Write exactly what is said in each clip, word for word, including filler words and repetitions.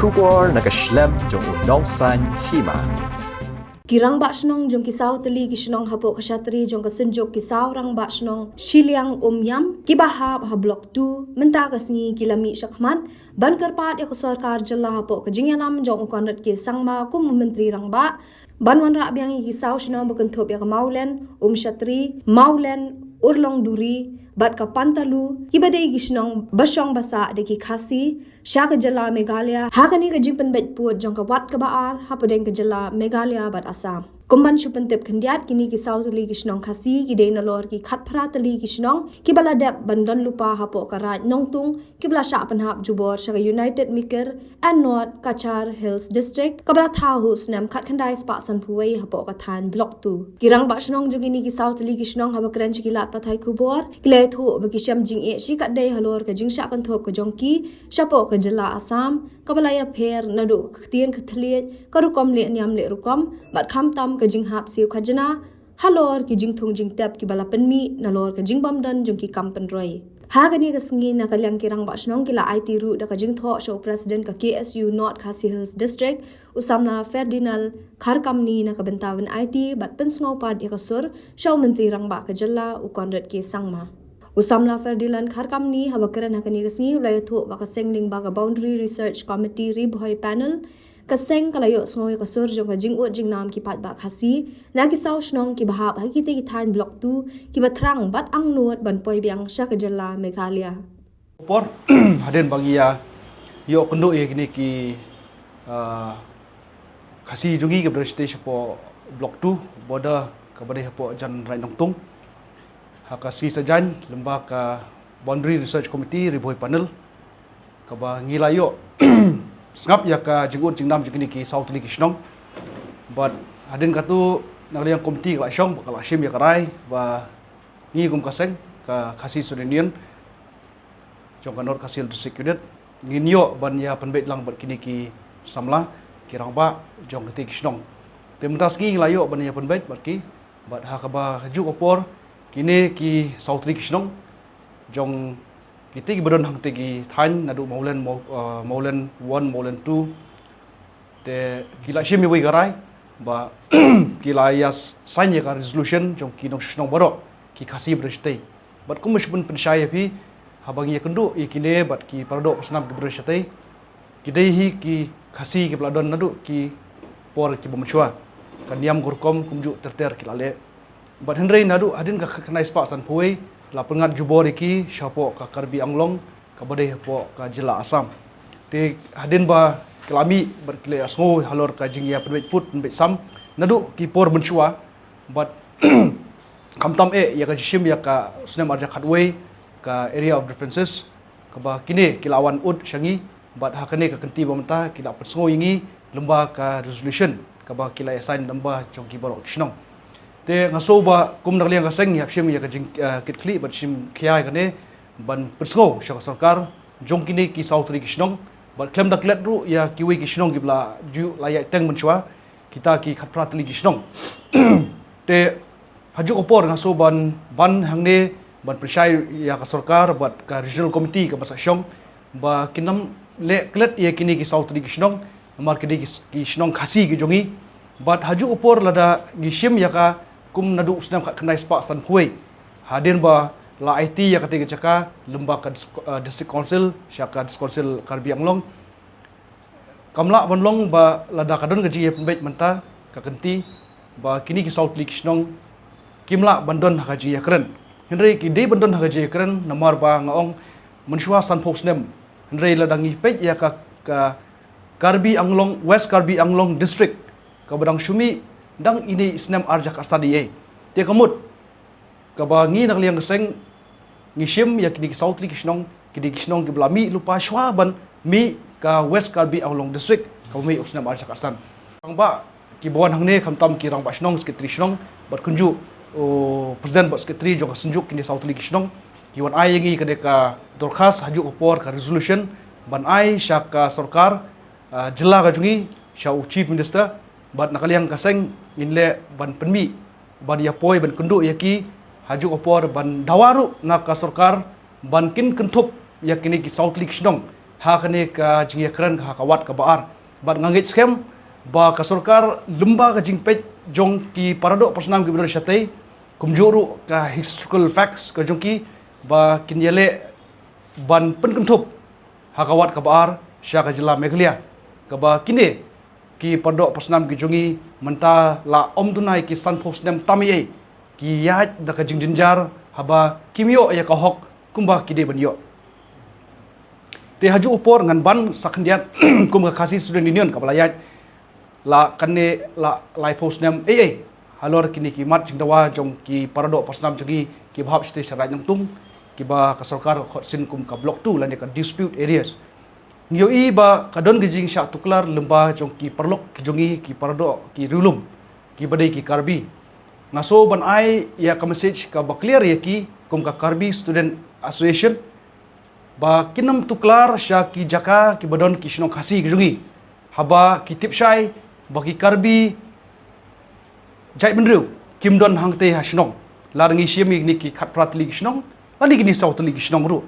Khubor na ka shlem jong u nongsan hima. Ki rangbah shnong jong ki saw tylli ki shnong hapoh ka shatri jong ka Synjuk ki saw rangbah shnong shiliang Umïam kiba hap ha Block two mynta ka sngi ki la mih shakhmat ban kyrpad ïa ka sorkar jylla hapoh ka jingïalam jong u Conrad K Sangma kum u Myntri Rangbah ban wanrah biang ïa ki saw shnong ba kynthup ïa ka Mawleng Umshatri, Mawleng Urlongduri bad ka Pantalu kiba dei ki shnong ba shong ba sah da ki Khasi sha ka jylla Meghalaya ha kane ka jingpynbeit pud jong ka wat kaba ar hapdeng ka jylla Meghalaya bad Assam. Kum ban shu pyntip khyndiat, kine ki saw tylli ki shnong Khasi ki dei nalor ki khatphra tylli ki shnong kiba la dep ban don lypa hapoh ka Raid Nongtung kiba la shah pynhap jubor sha ka United Mikir and North Cachar Hills District kaba la thaw ha u snem khatkhyndai spah sanphew wei hapoh ka thaiñ Block two. Ki rangbah shnong jong kine ki saw tylli ki shnong haba kren sha ki lad pathai khubor ki la ïathuh ba ki shem jingeh shikatdei halor ka jingshah kynthup ka jong ki shapoh ka jylla Assam kaba la ïapher naduh ka ktien ka thylliej, ka rukom leh niam leh rukom bad khamtam ka jinghap siew khajna halor ki jingthung jingtep kiba la pynmih nalor ka jingbym don jong ki kam pynroi. Ha kane ka sngi na ka liang ki rangbah shnong ki la aiti ruh da ka jingthoh sha u President ka K S U North Khasi Hills District, u samla Ferdinand Kharkamni, na ka bynta ban aiti bad pynsngewpad ïa ka sur sha u Myntri Rangbah ka jylla u Conrad K Sangma. U samla Ferdinand Kharkamni haba kren ha kane ka sngi u la ïathuh ba ka seng lyngba ka Boundary Research Committee Ri Bhoi Panel, ka seng ka la ïohsngew ïa ka sur jong ka jingud jingnam ki paidbah Khasi na ki saw shnong kiba hap ha kitei ki thaiñ Block two kiba thrang bad angnud ban poi biang sha ka jylla Meghalaya. Por hadien ba ngi ïa ïoh kynduh ïa kine ki, ah, Khasi jong ngi kiba don shatei shapoh Block two border kaba dei hapoh jan Raid Nongtung, ha ka sngi Saitjaiñ lyngba ka Boundary Research Committee Ri Bhoi Panel kaba ngi la ïoh sngap ïa ka jingud jingnam jong kine ki saw tylli ki shnong. Bad hadien katto na ka liang committee ka la shong bad ka la shim ïa ka rai ba ngi kum ka seng ka Khasi Students' Union jong ka North Khasi Hills District Unit ngin ïoh ban ïa pynbeit lang bad kine ki samla ki rangbah jong kitei ki shnong. Te mynta sngi ngi la ïoh ban ïa pynbeit bad ki, bad ha kaba kajuh ka por kine ki saw tylli ki shnong jong kitei kiba don hangtei ki thaiñ naduh Mawleng, Maw-, ah, Mawleng one, Mawleng two, te ki la shim ïa wei ka rai ba ki la ïa s-, sign ïa ka resolution jong ki nongshong shnong baroh ki Khasi ba don shatei. Bad kum ba shu pynshai ïa phi, haba ngi ïa kynduh ïa kine bad ki paradoh snam kiba don shatei, ki dei hi ki Khasi kiba la don naduh ki por kiba mynshuwa, ka niam ka rukom kumjuh ter ter ki la leh. Bad hynrei naduh hadien ka khyndai spah sanphew wei la pynngat jubor ïa ki shapoh ka Karbi Anglong kaba dei hapoh ka jylla Assam. Te hadien ba ki la mih bad ki la ïa sngew halor ka jingïa pynbeit pud pynbeit sam naduh ki por mynshuwa, bad khamtam eh ïa ka jingshim ïa ka snem arhajar khatwei ka Area of Differences kaba kine ki la wan ud sha ngi, bad ha kane ka kynti ba mynta ki la pynsngew ïa ngi lyngba ka resolution kaba ki la ïa sign lyngba jong ki baroh ki shnong. Te nga sngew ba kum na ka liang ka seng ngi hap shim ïa ka jing, eh, kit khlieh bad shim khia ïa kane ban pynsngew sha ka sorkar jong kine ki saw tylli ki shnong, bad khlem da klet ruh ïa kiwei ki shnong kiba la ju la ïaid teng mynshuwa, kita ki khatphra tylli ki shnong. Te hajuh ka por nga sngew ban, ban hangne ban pynshai ïa ka sorkar bad ka regional committee kaba sa shong ba kin ym leh klet ïa kine ki saw tylli ki shnong, namar kine ki, ki shnong Khasi ki jong ngi. Bad hajuh ka por lada ngi shim ïa ka kum naduh u snem khatkhyndai spah sanphew wei, hadien ba la aiti ïa katei ka jaka lyngba ka dis-, eh, District Council sha ka District Council Karbi Anglong, kam lah ban long ba lada ka don ka jingïapynbeit mynta ka kynti ba kine ki saw tylli ki shnong kim lah ban don ha ka jingïakren. Hynrei ki dei ban don ha ka jingïakren namar ba nga ong mynshuwa sanphew snem. Hynrei lada ngi peit ïa ka, ka Karbi Anglong, West Karbi Anglong District kaba dang shu mih dang ine i snem arhajar khatsan i ei. Te ka mut kaba ngi na ka liang ka seng ngi shim ïa kine ki saw tylli ki shnong, kine ki shnong kiba la mih lypa shuwa ban mih ka West Karbi Anglong District kaba mih u snem arhajar khatsan. Rangbah kiba wan hangne khamtam ki rangbah shnong, secretary shnong bad kumjuh u president bad secretary jong ka Synjuk kine saw tylli ki shnong ki wan ai ïa ngi ka dei ka dorkhas hajuh ka por ka resolution ban ai sha ka sorkar, ah, jylla ka jong ngi, sha u Chief Minister, bad na ka liang ka seng ngin leh ban pynmih ban ïa poi ban kynduh ïa ki hajuh ka por ban dawa ruh na ka sorkar ban kin kynthup ïa kine ki saw tylli ki shnong ha kane ka jingïakren ha ka wat kaba ar. Bad nga ngeit skhem ba ka sorkar, lyngba ka jingpeit jong ki paradoh parsnam kiba don shatei, kumjuh ruh ka historical facts ka jong ki, ba kin ïaleh ban pynkynthup ha ka wat kaba ar sha ka jylla Meghalaya, kaba kine ki paradoh parsnam ki jong ngi mynta la ym duna ïa ki sanphew snem tam ei ei, ki ïaid da ka jingjynjar haba kim ïoh ïa ka hok kumba ki dei ban ïoh. Te ha juh u por ngan ban sa khyndiat kum ka Khasi Student Union kaba la ïaid la kane la laiphew snem ei ei halor kine ki mat jingdawa jong ki paradoh parsnam jong ngi kiba hap shatei sha Raid Nongtung, kiba ka sorkar ka khot sien kum ka Block two lane ka dispute areas. Ngi ïohi ba ka don ka jingshah tuklar lyngba jong ki paralok ki jong ngi, ki paradoh, ki riewlum, kiba dei ki Karbi. Nga sngew ban ai ïa ka message kaba clear ïa ki kum ka Karbi Student Association, ba kin ym tuklar sha ki jaka kiba don ki shnong Khasi ki jong ngi, haba ki tip shai ba ki Karbi jaitbynriew kim don hangtei ha shnong. Lada ngi shim ïa kine ki khatphra tylli ki shnong lane kine saw tylli ki shnong ruh,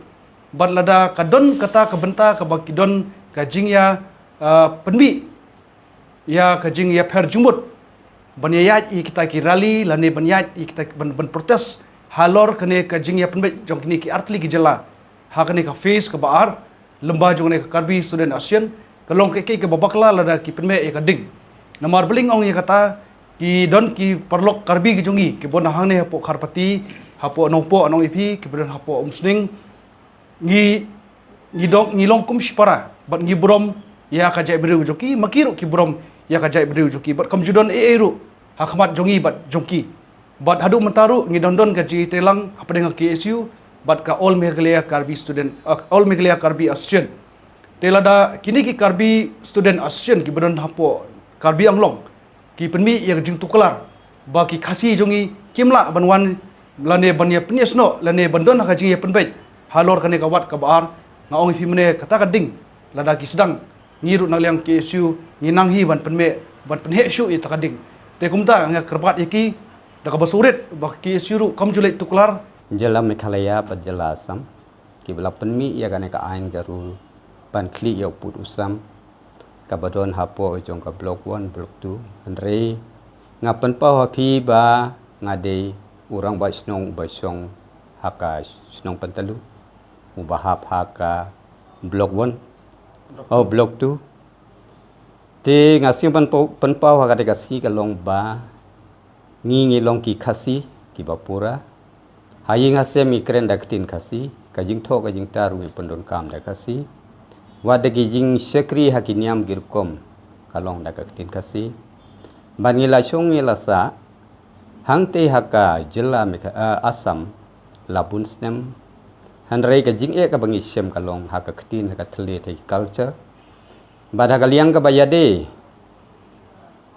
bad lada ka don kata ka bynta kaba ki don ka jingïa, ah, pynmih ïa ka jingïapher jingmut ban ïaid ïa kita ki rally lane ban ïaid ïa kita ban, ban protest halor kane ka jingïapynbeit jong kine ki artylli ki jylla ha kane ka phase kaba ar lyngba jong kane ka Karbi Student Association. Ka long kaei kaei kaba bakla lada ki pynmih ïa ka ding. Namar balei nga ong ïa kata, ki don ki paralok Karbi ki jong ngi kiba na hangne hapoh Kharpati, hapoh Nongpoh, Nongïaphi, kiba don hapoh Umsning, ngi, ngi dong, ngi long kum shipara bad ngi burom ïa ka jaitbynriew jong ki, ma ki ruh ki burom ïa ka jaitbynriew jong ki, bad kam ju don ei ei ruh ha khmat jong ngi bad jong ki. Bad haduh mynta ruh ngi don don ka jingïatreilang hapdeng ka K S U bad ka All Meghalaya Karbi Student, ah, All Meghalaya Karbi Association. Te lada kine ki Karbi Student Association kiba don hapoh Karbi Anglong ki pynmih ïa ka jingtuklar ba ki Khasi jong ngi kim lah ban wan lane ban ïa pynïasnoh lane ban don ha ka jingïapynbeit halor kane ka wat kaba ar, nga ong ïa phi mynne kata ka ding lada ki sdang, ngi ruh na liang K S U ngi nang hi ban pynmih, ban pynheh shuh ïa kata ka ding. Te kumta nga kyrpad ïa ki da kaba sngewrit ba K S U ruh kam ju leit tuklar. Jylla Meghalaya bad jylla Assam kiba la pynmih ïa kane ka aiñ ka rule ban khlieh ïa u pud u sam kaba don hapoh jong ka Block one, Block two. Hynrei nga pynpaw ha phi ba nga dei u rangbah shnong uba shong ha ka shnong Pyntaloo, uba hap ha ka Block one, oh, Block two. Te nga sngew ban pynpaw ha kata ka sngi ka long ba ngi, ngi long ki Khasi kiba pura. Ha ïing ha sem ngi kren da ka ktien Khasi, ka jingthoh ka jingthaw ruh ngi pyndonkam da Khasi. Wat da ki jingshakri ha ki niam ki rukom ka long da ka ktien Khasi. Bad ngi la shong ngi la sah hangtei ha ka jylla Megha-, eh, Assam la bun snem. Hynrei ka jingeh kaba ngi shem ka long ha ka ktien, ha ka thylliej, ha ka culture. Bad ha ka liang kaba ïadei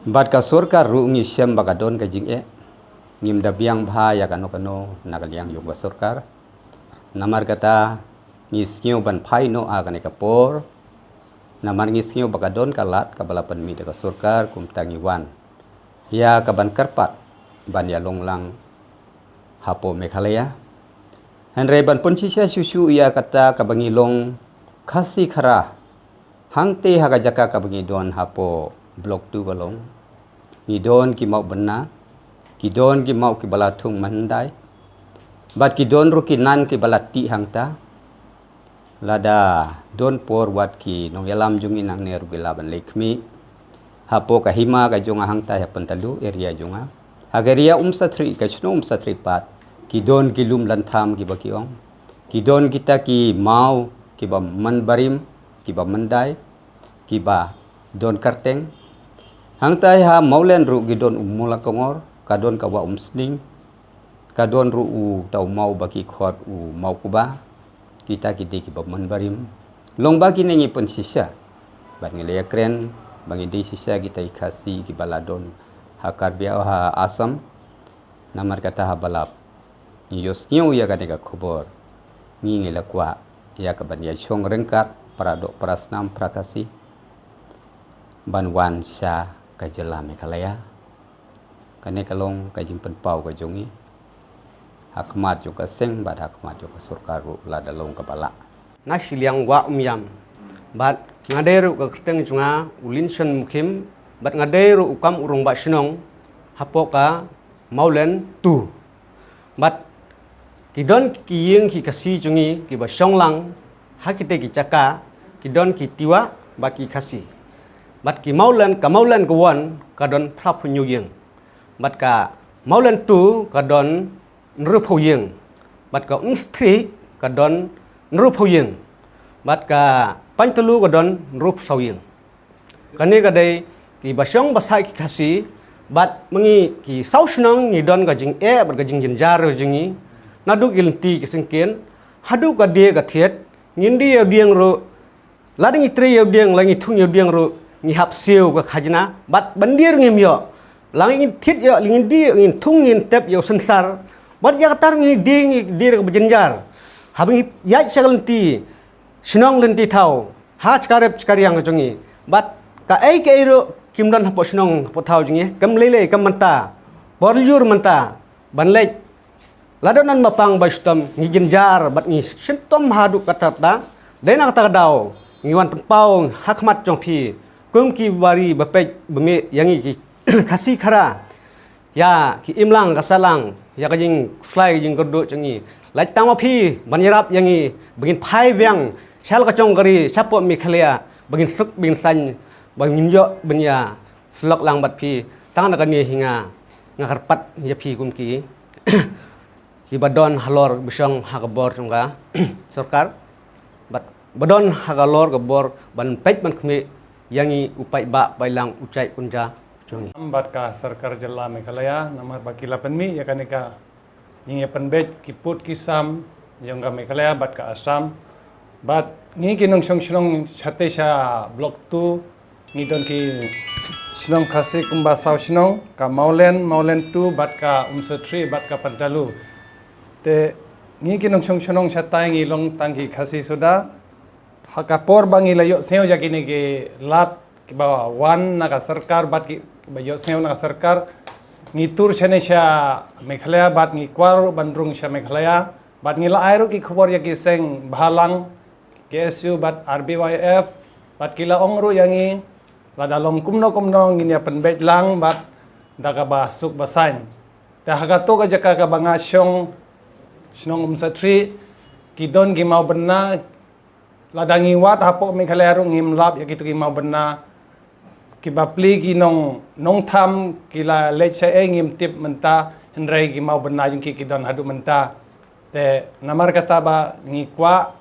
bad ka sorkar ruh ngi shem ba ka don ka jingeh. Ngim da biang bha ïa kano kano na ka liang jong ka sorkar. Namar kata ngi sngew ban phai noh ha kane ka por. Namar ngi sngew ba ka don ka lad kaba la pynmih da ka sorkar, kumta ngi wan ïa ka ban kyrpad ban ïalong lang hapoh Meghalaya. Hynrei ban pynshisha shuh shuh ïa kata kaba ngi long Khasi Khara hangtei ha ka jaka kaba ngi don hapoh Block two ka long, ngi don ki mawbynna, ki don ki maw kiba la thung mynhyndai, bad ki don ruh ki nan kiba la tih hangta. Lada don por wat ki nongïalam jong ngi nangne ruh ki lah ban leit khmih hapoh ka hima ka jong nga hangta ha Pyntaloo area jong nga. Ha ka area Umsatri, ka shnong Umsatri pat, ki don ki lum Lantham kiba ki ong. Ki don kita ki maw kiba man barim, kiba myndai, kiba don kyrteng. Hangta ha Mawleng ruh ki don u Mula Kongor, ka don ka Wah Umsning, ka don ruh uta u maw ba ki khot u Mawkuba. Kita ki dei kiba man barim. Long ba kine ngi pynshisha, bad ngi la ïakren ba ngi dei shisha kita ki Khasi kiba la don ha Karbi, ha Assam. Namar kata haba la ngi ïohsngew ïa kane ka khubor, ngi, ngi la kwah ïa ka ban ïashong ryngkat para doh para snam para Khasi ban wan sha ka jylla Meghalaya. Kane ka long ka jingpynpaw ka jong ngi ha khmat jong ka seng bad ha khmat jong ka sorkar ruh lada long kaba lah. Na shiliang Wah Umïam. Bad nga dei ruh ka kyrteng jong nga u Linson Mukhim, bad nga dei ruh u kam u rangbah shnong hapoh ka Mawleng two. Bad ki don ki ïing ki Khasi jong ngi kiba shong lang ha kitei ki jaka, ki don ki Tiwa bad ki Khasi. Bad ki Mawleng, ka Mawleng ka one ka don phra phew hynñiew ïing. Bad ka Mawleng two ka don hynriewphew ïing. Bad ka Umsatri ka don hynriewphew ïing. Bad ka Pyntaloo ka don hynriewphew saw ïing. Kane ka dei kiba shong ba sah ki Khasi, bad ma ngi ki saw shnong ngi don ka jingeh bad ka jingjynjar jong ngi. Naduh ki lynti ki syngkien haduh ka die ka thied, ngin die ïa u dieng ruh, lada ngi trei ïa u dieng, la ngi thung ïa u dieng ruh, ngi hap siew ka khajna, bad ban die ruh ngim ïoh. La ngi thied ïoh, la ngi die, ngin thung, ngin tep ïa u synsar, bad ïa kata ruh ngi die, ngi die ruh kaba jynjar. Haba ngi ïaid sha ka lynti shnong lynti thaw, ha jaka rep jaka riang jong ngi, bad kaei kaei ruh kim don hapoh shnong hapoh thaw jong ngi, kam lei lei, kam mynta, por lyiur mynta ban leit. Lada don ba pang ba shitom, ngi jynjar bad ngi shitom haduh katta katta. Dei na kata ka daw ngi wan pynpaw ha khmat jong phi kum ki bari ba peit ba mih ïa ngi ki Khasi Khara, ïa ki imlang ka sahlang, ïa ka jingkhuslai ka jingkyrduh jong ngi. Lait tang ma phi ban ïarap ïa ngi ba ngin phai biang sha la ka jong ka ri, shapoh Meghalaya, ba ngin suk ba ngin saiñ, ba ngin ïoh ban ïa syllok lang bad phi. Tang na kane hi nga, nga kyrpad ïa phi kum ki kiba don halor ba shong ha ka bor jong ka sorkar, bad ba don ha ka lor ka bor ban peit ban khmih ïa ngi u paidbah paidlang u jait u kynja jong ngi. Bad ka sorkar jylla Meghalaya, namar ba ki la pynmih ïa kane ka jingïapynbeit ki pud ki sam jong ka Meghalaya bad ka Assam. Bad ngi ki nongshong shnong shatei sha Block two, ngi don ki shnong Khasi kumba saw shnong, ka Mawleng, Mawleng two, bad ka Umsatri, bad ka Pyntaloo. Te ngi ki nongshong shnong shatai ngi long tang ki Khasi suda. Ha ka por ba ngi la ïohsngew ïa kine ki lad kiba wan na ka sorkar bad ki, kiba ïohsngew na ka sorkar, ngi tur shane sha Meghalaya bad ngi kwah ruh ban rung sha Meghalaya. Bad ngi la ai ruh ki khubor ïa ki seng bhalang, K S U bad R B Y F, bad ki la ong ruh ïa ngi, lada long kumno kumno ngin ïapynbeit lang bad da kaba suk ba saiñ. Te ha kato ka jaka kaba nga shong, shnong Umsatri, ki don ki mawbynna, lada ngi wad hapoh Meghalaya ruh ngim lap ïa kito ki mawbynna. Kiba plie ki nong, nongtham ki la leit shaei ngim tip mynta, hynrei ki mawbynna jong ki ki don haduh mynta. Te namar kata ba ngi kwah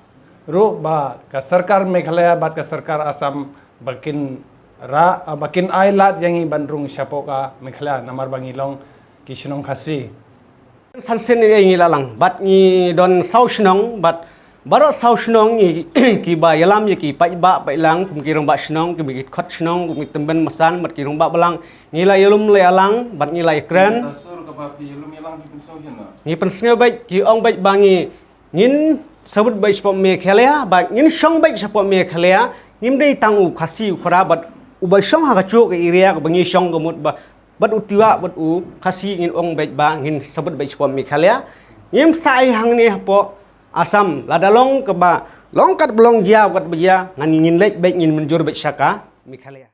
ruh ba ka sorkar Meghalaya bad ka sorkar Assam ba kin ra, ba kin ai lad ïa ngi ban rung shapoh ka Meghalaya, namar ba ngi long ki shnong Khasi. San sien ïa ngi la lang, bad ngi don saw shnong, bad baroh saw shnong ngi kiba ïalam ïa ki paidbah paidlang, kum ki rangbah shnong, kum ki khot shnong, kum ki tymmen basan, bad ki rangbah balang, ngi la ïalum la ïalang, bad ngi la ïakren. Ngi pynsngew beit, ki ong beit ba ngi ngin sawut beit shapoh Meghalaya, bad ngin shong beit shapoh Meghalaya, ngim dei tang u Khasi u Khara, bad uba shong ha kajuh ka area kaba ngi shong ka mut ba, bad u Tiwa bad u Khasi ngin ong beit ba ngin sawut beit shapoh Meghalaya. Ngim sa ai hangne hapoh Assam, lada long kaba long katba long jia katba jia, ngan ngin leit beit ngin mynjur beit sha ka Meghalaya.